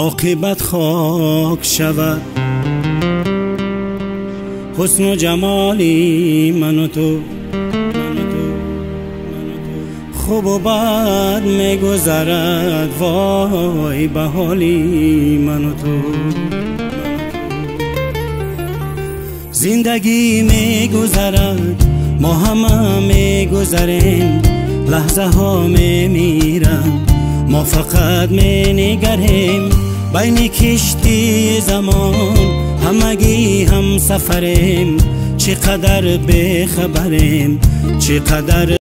оқибат хок шавад. Ҳусну ҷамоли ману ту хубу бад мегузарад, вой ба ҳоли ману ту. Зиндагӣ мегузарад, мо ҳама мегузарем, лаҳзаҳо мемиранд, мо фақат менигарем. Байни киштии замон ҳамагӣ ҳамсафарем, чӣ қадар бехабарем, чӣ қадар.